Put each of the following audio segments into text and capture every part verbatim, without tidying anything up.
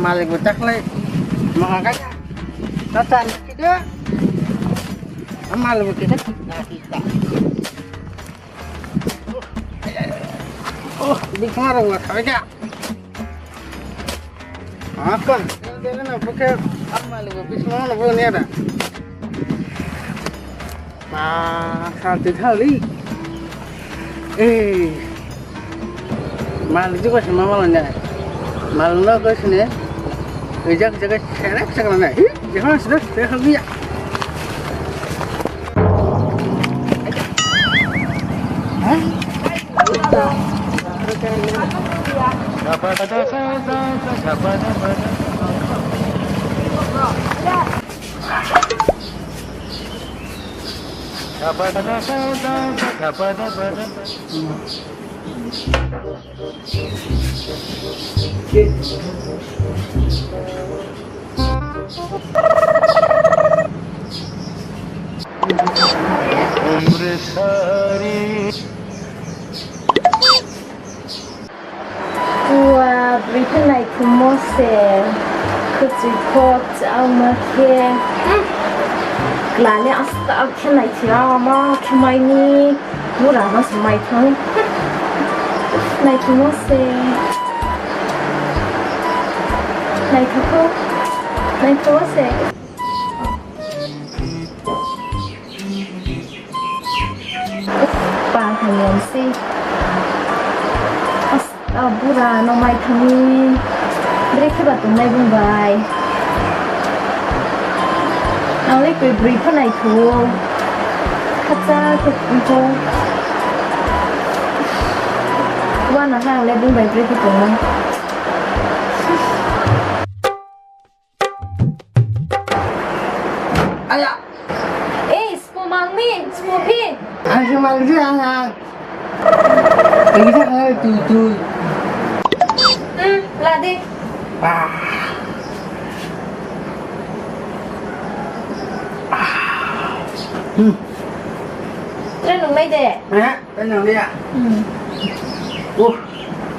Malik bo taklai. Maka kaya. Tata kita. Malik bo kita. Kita. Oh, di kamar gua kaya. Apa? Dia kan apa ke? Malik bo bisma mana bo ni ada. Ma, santi thali. Eh. Mal juga sama malah ni. Mal lo ke sini. Ejak jaga serak serak ni. Ih, jangan sudah, saya lagi ya. Hah? Ua, bwrwi khe naithomo se. Kwchwi kho, chama khe. Hmm. Klani asta khe naithoya, ama khe maini. Bura no se maithang. Hmm. Naithomo se. Naithokho. Naithomo se. Pa hamyam se. As, ah, bura no mai thangwi. Bwrwi khe ba tongnai bung bai. Ang le koi bwrwi pha nai thu. Khacha khe tong. Wana ha ang le bung bai bwrwi khe tongnai. Aya. Eh, spo mangmi, spo phi. Ang si mangsi ang ang. Ang bisa kaya tu tu. Hmm, lade. Ah. Ah. Hmm. Terus nung mai de. Eh? Tei nang liya. Hmm. Uh,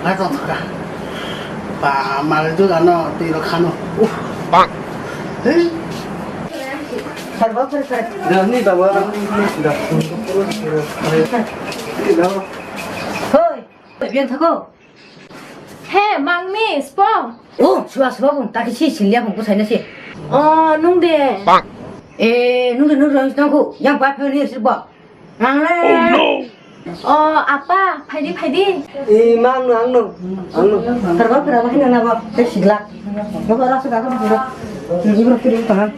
na tong thaka. Ba, mal tu ano, tei ro khano. Uh. Bang. Hei. Sar ba, sar, sar. Da, ni da ba. Da. Ni da. Hoi. Biang thako. He, mangmi, spo. Oh, sua, sua, bung, taki si, silia, bung, kusai na si. Oh, nung de. Bang. Eh, nung de, nung de, nung de, nung de, yang ba, phe, ni, si, ba. Ang le. Oh, no. Oh, apa? Phaidi, phaidi. Eh, ma, ang no, ang no. Ang no. Karba, karba, hina na ba. Tei sigla. Ba, ba, rasa ka, ka, ka. Ni bro, kiri, tahan.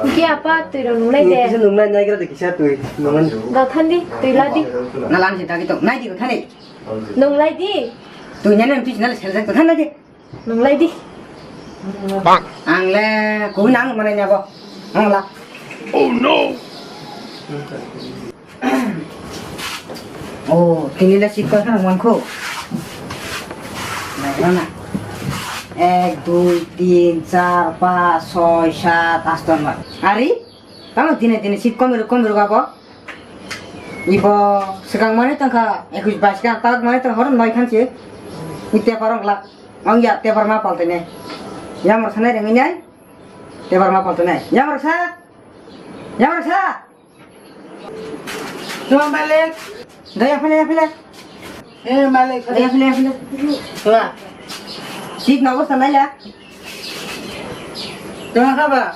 Ki apa, tui ro nungnai de? Kisa nungnai, nai kira de kisa tui. Nungnai. Ga thandi, tui ladi. Na lang si, dagi to. Nai di ko thani. Nunglai di. Tui nai, nai, pis nai, sel, sel, to thani di. Nunglai di. Bang. Ang le, ku nang mana nya bo. Ang la. Oh no. Oh, tini le sit koi khana mangkho. Nai na. Ek, dui, tin, char, pas, soi, sat, asto, noi. Ari? Tamo tini, tini sit komi rok, komi rok abo. Ibo swkang mani tongkha, ekwis bais kha, tak mani tong horo noi khan se. Ni tepar wng glak. Wng ya, tepar ma paltai nai. Yamar sanai rengwi nai. Tepar ma paltai nai. Yamar sa. Yamar sa. Tuang balik. Daya phile, phile. Eh, malik. Daya phile, phile. Tuang. Sit na bos tanai ya. Tuang kha ba?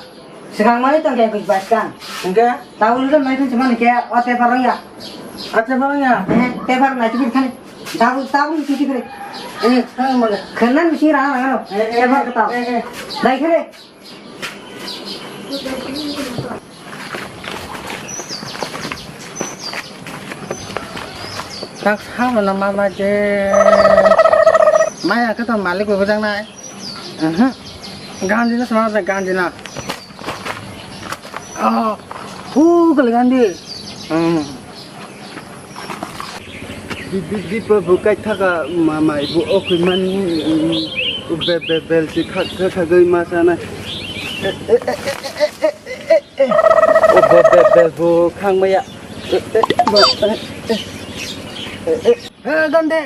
Swkang mani tong khe bus bus kan. Hingke? Tau lu mai kan cuma ni ke, oh, tepar wng ya. Ah, tepar wng ya? Eh, tepar nai tu kan. Tabu, tabu ni tu kan. Eh, sang mana? Kena misi rang rang no. Eh, eh, tepar eh, ketau. Eh, eh. Dai kere. Tak sama nama maje. Maya ke to malik bujang nai. Aha. Ganji na sama ganji na. Oh, hu kali ganji. Hmm. Di, di, di, pa bu kai thaka ma, ma, bu okui man, mm, be, be, bel si kha, kha, kha, gui ma sana. Eh, eh, eh, eh, eh, eh, eh, eh, eh. O be, be, bel bu khang ma ya. Eh, eh, ba, eh, eh, eh, eh. Eh, dan de.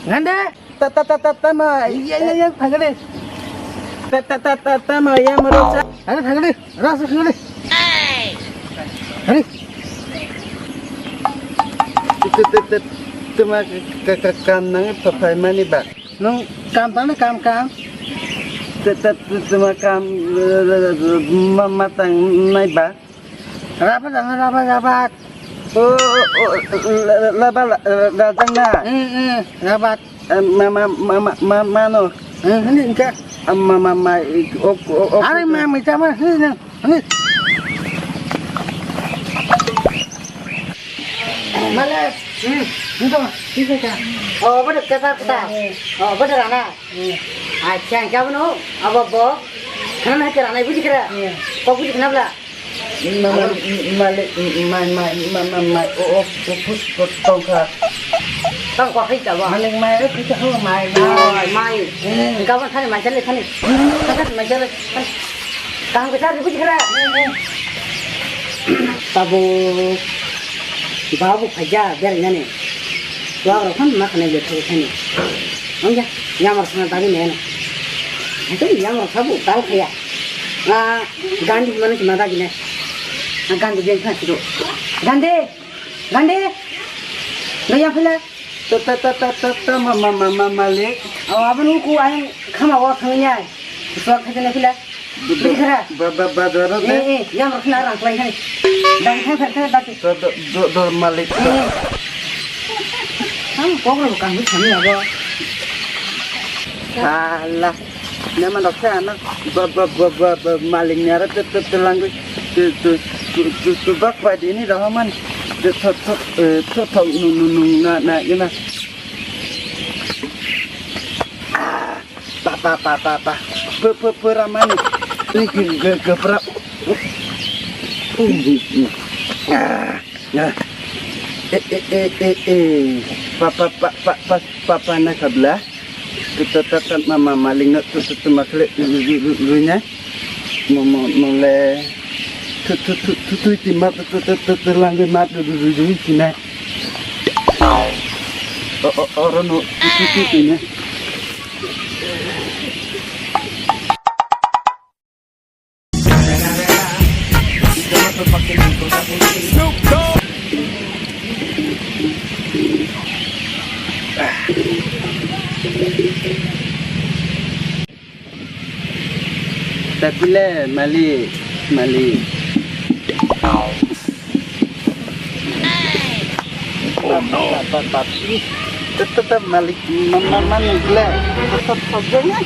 Gande. Ta, ta, ta, ta, tama. Iya, iya, iya, thangade. Ta, ta, ta, ta, tama, ya, maro cha. Thangade, thangade. Ras, thangade. Thangade. Te, te, te, tama ka, ka, ka, kam nang pa, pa, mani ba. Nung kam tang kam, kam. Te, te, te, tama kam, eh, ma, ma tang nai ba. Rapat, rapat, rapat, rapat. Oh, oh, oh, la, la, la, ba, la, la, la, tang na. Hmm, hmm, rapat. Eh, ma, ma, ma, ma, ma, mano. Hmm, ini engka. Ah, ma, ma, ma, ik-, ok, ok, ok. Are ma, ma, sama, ini, ini. Male. Hmm. Ini tuh, ini tuh. Oh, bener, kata, kata. Hmm. Oh, bener, anak. Hmm. Acha, engka, bono, abo, bo. Kana, kana, buji kira. Hmm. Kok buji kana bla? Ma, ma, malik, ma, ma, ma, ma, ma, o, o, o, pus, pus, tongkha. Tongkha khai ta ba? Malik mai, o, kita ho mai, mai. Mai, mai. Hmm. Gaban thani mai chale thani. Thani mai chale. Kaham kisa ribu jikra. Tabo babu khaja ber nani. Wa ro khan ma khane le thani. Ongya, yamar sana tagi nena. Itu yamar sabu tal khaya. Ah, Gandhi mana cuma tagi ne. Ah, Gandhi ben khan sido. Gandhi, Gandhi. Naya phela. Ta, ta, ta, ta, ta, ta, ma, ma, ma, ma, malik. Oh, abang ku ayang khama wa khangnya. Suak khajana phela. Beli khara. Ba, ba, ba, ba, ba, ba. Eh, eh, yang rokna rang klai khani. Dang thang thang thang dati. Do, do, do, do, malik. Eh. Ang kok ro kang bu khani abo. Salah. Nama doksa anak. Ba, ba, ba, ba, ba, malik nyara tu, tu, tu langgu. Tu, tu, tu, tu, tu, bak pai dini rohaman. Tu, tu, tu, eh, tu, tu, nung, nung, nung, na, na, ina. Ah, pa, pa, pa, pa, pa. Pe, pe, pe, ramani. Ini ke, ke, ke, pra. Ah, ah. Eh, eh, eh, eh, eh. Pa, pa, pa, pa, pa, pa, pa, na kabla. Tata, tata, mama, maling na, tata, tata, makle, lu, lu, lu, lu, lu, nya. Mo, mo, mo, le. Tu, tu, tu, tu, tu, ti, ma, tu, tu, tu, tu, tu, lang, ma, tu, tu, tu, tu, ti, na. O, o, oro no, tu, tu, tu, tu, na. Tapile malik, malik. Oh no. Tap, tap, tap, tap. Tap, tap, tap, malik, ma, ma, ma, malik le. Tap, tap, tap, jangan.